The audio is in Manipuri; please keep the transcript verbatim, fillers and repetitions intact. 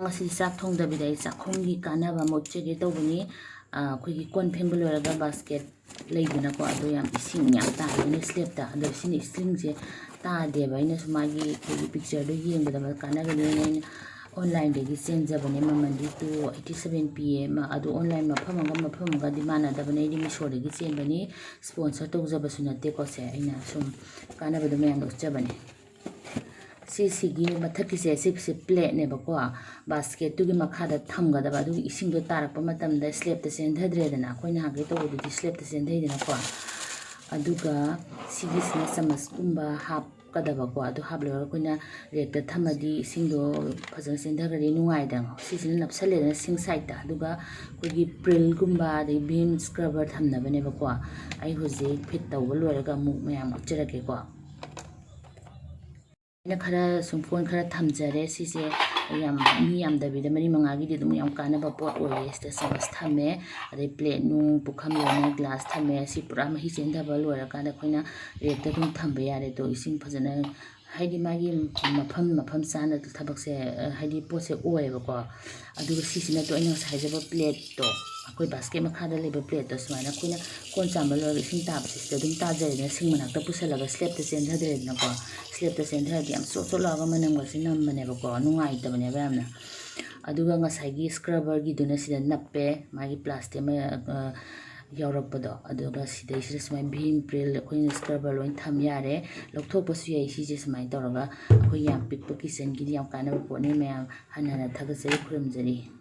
ꯉꯁꯤ ꯆꯥꯛ ꯊꯣꯡꯗꯕꯤꯗ ꯑꯩ ꯆꯥꯛꯈꯨꯝꯒꯤ ꯀꯥꯟꯅꯕ ꯑꯃ ꯎꯠꯆꯒꯦ ꯇꯧꯕꯅꯤ꯫ ꯑ, ꯑꯩꯈꯣꯏꯒꯤ ꯀꯣꯟ ꯐꯦꯡꯕ ꯂꯣꯏꯔꯒ ꯕꯥꯁꯀꯦꯠ ꯂꯩꯗꯅꯀꯣ, ꯑꯗꯣ ꯌꯥꯝ ꯏꯁꯤꯡ ꯌꯥꯝ ꯇꯥꯗꯣꯏꯅꯦ ꯁ꯭ꯂꯦꯞꯇ꯫ ꯑꯗꯣ ꯁꯤꯅ ꯏꯁꯤꯡꯁꯦ ꯇꯥꯗꯦꯕ꯫ ꯑꯩꯅꯁꯨ ꯃꯥꯒꯤ ꯑꯩꯈꯣꯏꯒꯤ ꯄꯤꯛꯆꯔꯗꯣ ꯌꯦꯡꯕꯗ ꯀꯥꯟꯅꯒꯅꯤꯅ ꯑꯩꯅ ꯑꯣꯟꯂꯥꯏꯟꯗꯒꯤ ꯆꯦꯟꯖꯕꯅꯦ꯫ ꯃꯃꯜꯗꯤ ꯇꯨ ꯑꯩꯠꯇꯤ ꯁꯕꯦꯟ ꯄꯤꯌꯦ꯫ ꯃ-, ꯑꯗꯨ ꯑꯣꯟꯂꯥꯏꯟ ꯃꯐꯝ ꯑꯃꯒ ꯃꯐꯝ ꯑꯃꯒꯗꯤ ꯃꯥꯟꯅꯗꯕꯅꯦ꯫ ꯑꯩꯗꯤ ꯃꯤꯁꯣꯗꯒꯤ ꯆꯦꯟꯕꯅꯤ꯫ ꯁ꯭ꯄꯣꯟꯁꯔ ꯇꯧꯖꯕꯁꯨ ꯅꯠꯇꯦꯀꯣ ꯁꯦ꯫ ꯑꯩꯅ ꯁꯨꯝ ꯀꯥꯟꯅꯕꯗꯣ ꯃꯌꯥꯝꯗ ꯎꯠꯆꯕꯅꯦ꯫ ꯁꯤꯁꯤꯒꯤ ꯃꯊꯛꯀꯤꯁꯦ, ꯁꯤꯁꯦ ꯄ꯭ꯂꯦꯠꯅꯦꯕꯀꯣ꯫ ꯕꯥꯁꯀꯦꯠꯇꯨꯒꯤ ꯃꯈꯥꯗ ꯊꯝꯒꯗꯕ, ꯑꯗꯨꯒꯤ ꯏꯁꯤꯡꯗꯣ ꯇꯥꯔꯛꯄ ꯃꯇꯝꯗ ꯁ꯭ꯂꯦꯞꯇ ꯆꯦꯟꯊꯗ꯭ꯔꯦꯗꯅ, ꯑꯩꯈꯣꯏ ꯅꯍꯥꯟꯈꯩ ꯇꯧꯕꯗꯨꯗꯤ ꯁ꯭ꯂꯦꯞꯇ ꯆꯦꯟꯊꯩꯗꯅꯀꯣ꯫ ꯑꯗꯨꯒ ꯁꯤꯒꯤꯁꯤꯅ ꯆꯥꯃꯁꯀꯨꯝꯕ ꯍꯥꯞꯀꯗꯕꯀꯣ꯫ ꯑꯗꯨ ꯍꯥꯞꯂꯣꯏꯔꯒ ꯑꯩꯈꯣꯏꯅ ꯔꯦꯛꯇ ꯊꯝꯃꯗꯤ ꯏꯁꯤꯡꯗꯣ ꯐꯖꯅ ꯆꯦꯟꯊꯈ꯭ꯔꯗꯤ ꯅꯨꯡꯉꯥꯏꯗꯅ꯫ ꯁꯤꯁꯤꯅ ꯅꯞꯁꯜꯂꯦꯗꯅ ꯁꯤꯡ ꯁꯥꯏꯠꯇ꯫ ꯑꯗꯨꯒ ꯑꯩꯈꯣꯏꯒꯤ ꯄ꯭ꯔꯤꯜꯒꯨꯝꯕ, ꯑꯗꯩ ꯚꯤꯝ ꯁ꯭ꯀ꯭ꯔꯕꯔ ꯊꯝꯅꯕꯅꯦꯕꯀꯣ꯫ ꯑꯩ ꯍꯧꯖꯤꯛ ꯐꯤꯠ ꯇꯧꯕ ꯂꯣꯏꯔꯒ ꯑꯃꯨꯛ ꯃꯌꯥꯝ ꯎꯠꯆꯔꯛꯀꯦꯀꯣ꯫ ꯑꯩꯅ ꯈꯔ ꯁꯨꯝ ꯀꯣꯟ ꯈꯔ ꯊꯝꯖꯔꯦ꯫ ꯁꯤꯁꯦ ꯌꯥꯝ ꯃꯤ ꯌꯥꯝꯗꯕꯤꯗ ꯃꯔꯤ ꯃꯉꯥꯒꯤꯗꯤ ꯑꯗꯨꯝ ꯌꯥꯝ ꯀꯥꯟꯅꯕ ꯄꯣꯠ ꯑꯣꯏꯌꯦ꯫ ꯁꯤꯗ ꯆꯥꯃꯁ ꯊꯝꯃꯦ, ꯑꯗꯩ ꯄ꯭ꯂꯦꯠ ꯅꯨꯡ, ꯄꯨꯈꯝ ꯂꯣꯏꯅ ꯒ꯭ꯂꯥꯁ ꯊꯝꯃꯦ꯫ ꯁꯤ ꯄꯨꯔꯥ ꯃꯍꯤ ꯆꯦꯟꯊꯕ ꯂꯣꯏꯔꯀꯥꯟꯗ ꯑꯩꯈꯣꯏꯅ ꯔꯦꯛꯇ ꯑꯗꯨꯝ ꯊꯝꯕ ꯌꯥꯔꯦ꯫ ꯑꯗꯣ ꯏꯁꯤꯡ ꯐꯖꯅ, ꯍꯥꯏꯗꯤ ꯃꯥꯒꯤ ꯃꯐꯝ ꯃꯐꯝ ꯆꯥꯅ ꯊꯕꯛꯁꯦ, ꯍꯥꯏꯗꯤ ꯄꯣꯠꯁꯦ ꯑꯣꯏꯌꯦꯕꯀꯣ꯫ ꯑꯗꯨꯒ ꯁꯤꯁꯤꯅ ꯇꯣ ꯑꯩꯅ ꯉꯁꯥꯏ ꯍꯥꯏꯖꯕ ꯄ꯭ꯂꯦꯠꯇꯣ, ꯑꯩꯈꯣꯏ ꯕꯥꯁꯀꯦꯠ ꯃꯈꯥꯗ ꯂꯩꯕ ꯄ꯭ꯂꯦꯠꯇꯣ, ꯁꯨꯃꯥꯏꯅ ꯑꯩꯈꯣꯏꯅ ꯀꯣꯟ ꯆꯥꯝꯕ ꯂꯣꯏꯔꯒ ꯏꯁꯤꯡ ꯇꯥꯕꯁꯦ ꯁꯤꯗ ꯑꯗꯨꯝ ꯇꯥꯖꯔꯦꯗꯅ, ꯁꯤꯡ ꯃꯅꯥꯛꯇ ꯄꯨꯁꯜꯂꯒ ꯁ꯭ꯂꯦꯞꯇ ꯆꯦꯟꯊꯗ꯭ꯔꯦꯗꯅꯀꯣ꯫ ꯁ꯭ꯂꯦꯞꯇ ꯆꯦꯟꯊꯔꯗꯤ ꯌꯥꯝ ꯆꯣꯠ ꯆꯣꯠ ꯂꯥꯎꯔꯒ ꯃꯅꯝꯒꯁꯦ ꯅꯝꯕꯅꯦꯕꯀꯣ, ꯅꯨꯡꯉꯥꯏꯇꯕꯅꯦꯕ ꯌꯥꯝꯅ꯫ ꯑꯗꯨꯒ ꯉꯁꯥꯏꯒꯤ ꯁ꯭ꯀ꯭ꯔꯕꯔꯒꯤꯗꯨꯅ ꯁꯤꯗ ꯅꯞꯄꯦ, ꯃꯥꯒꯤ ꯄ꯭ꯂꯥꯁꯇꯤꯛ ꯑꯃ, ꯑ, ꯌꯥꯎꯔꯛꯄꯗꯣ꯫ ꯑꯗꯨꯒ ꯁꯤꯗꯩꯁꯤꯗ ꯁꯨꯃꯥꯏꯅ ꯚꯤꯝ ꯄ꯭ꯔꯤꯜ ꯑꯩꯈꯣꯏꯅ ꯁ꯭ꯀ꯭ꯔꯕꯔ ꯂꯣꯏ ꯊꯝ ꯌꯥꯔꯦ꯫ ꯂꯧꯊꯣꯛꯄꯁꯨ ꯌꯥꯏ꯫ ꯁꯤꯁꯦ ꯁꯨꯃꯥꯏꯅ ꯇꯧꯔꯒ ꯑꯩꯈꯣꯏ ꯌꯥꯝ ꯄꯤꯛꯄ ꯀꯤꯠꯆꯟꯒꯤꯗꯤ ꯌꯥꯝ ꯀꯥꯟꯅꯕ ꯄꯣꯠꯅꯤ꯫ ꯃꯌꯥꯝ ꯍꯟꯅ ꯍꯟꯅ ꯊꯥꯒꯠꯆꯔꯤ, ꯈꯨꯔꯨꯝꯖꯔꯤ꯫